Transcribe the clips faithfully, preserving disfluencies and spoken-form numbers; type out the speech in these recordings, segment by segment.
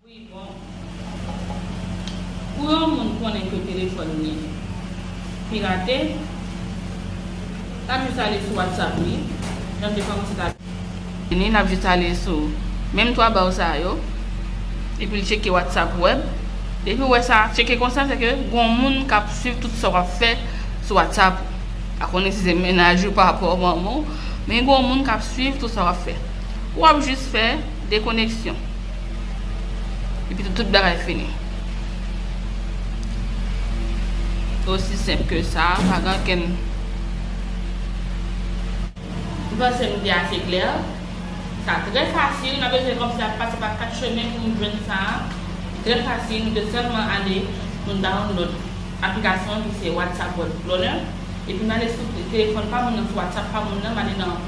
Wi, bon. Pou yon moun konnen ke telefòn li pirate, l ap jis ale sou WhatsApp li, jan m te kòmanse ta vini, l ap jis ale sou menm twa ba sa yo, epi l tcheke WhatsApp web. Depi w wè sa tcheke konsa, se ke gon moun k ap swiv tout sa w ap fè sou WhatsApp ou. Pa konnen si se mennaj ou, papa w, manman w, men gon moun k ap swiv tout sa w ap fè. W ap jis fè dekoneksyon. Epi tout, tout bagay fini. Osi senp ke sa, pa gen ankenn. M panse m te ase klè. Sa trè fasil, m ap bezwen kòmsi ap pase pa kat chemen pou m jwenn sa. Trè fasil, nou te sèlman ale pou n download aplikasyon ki se WhatsApp Web Cloner. Epi m ale sou te-, telefòn pa moun nan, sou WhatsApp pa moun nan, m ale nan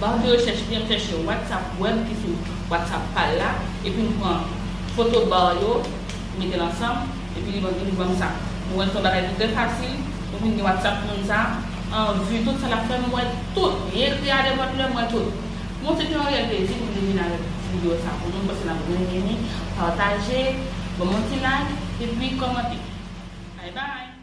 ba de rechèch li an, m chèche WhatsApp Web ki sou WhatsApp pa l la, epi m pran foto ba yo, m mete l ansanm, epi li ban, li ban m sa. Mwen wè se yon bagay ki trè fasil, mwen vin gen WhatsApp moun sa, an vi tout sa l ap fè, m wè tout, li ekri a nenpòt lè, m wè tout. Mwen se te yon reyèl plezi pou m te vin avèk videyo sa pou nou, m panse n ap renmen li, pataje, ban m yon ti like, epi kòmante. Bye bye!